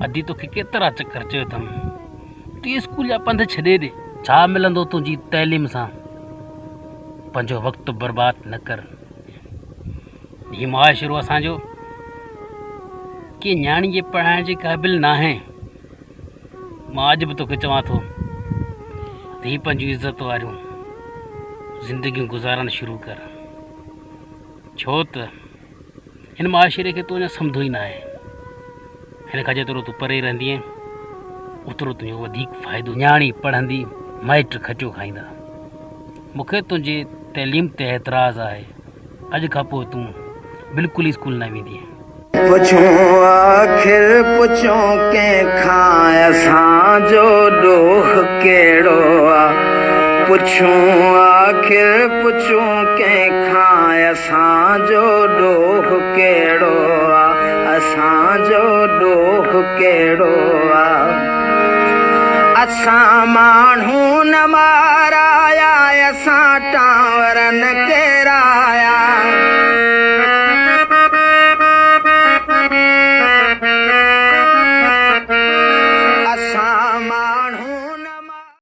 ادي توکي ڪيترا چڪر چيو اٿم تون اسڪول جا پنڌ ڇڏي ڏي. ڇا ملندو تنهنجي تعليم سان؟ پنهنجو وقت برباد نه ڪر. هي معاشرو اسان جو ڪنهن نياڻي جي پڙهائڻ جي قابل ناهي. مان اڄ به توکي چوان ٿو ته هي پنهنجون عزت واريون زندگيون گذارڻ شروع ڪر. ڇو ته هن معاشري کي تون اڃا سمڌو ئي ناهي. هن کان جيترو تون پري رهندينء اوترو تنهنجو وڌيڪ فائدو. نياڻي پڙهندي مائٽ کٽيو کائيندا. مون کي تنهنجي تعليم تي اعتراض آهي. اڄ کان پوء تون بلڪل ئي اسڪول نه ويندينء. پڇون آخر پڇون ڪنهن کان اسان جو ڏوهه ڪهڙو آ پڇون آخر پڇون ڪنهن کان اسان جو ڏوهه ڪهڙو آ اسان جو ڏوهه ڪهڙو آ اسان ماڻهو نه مارايا اسان ٽانور نه ڪيرايا.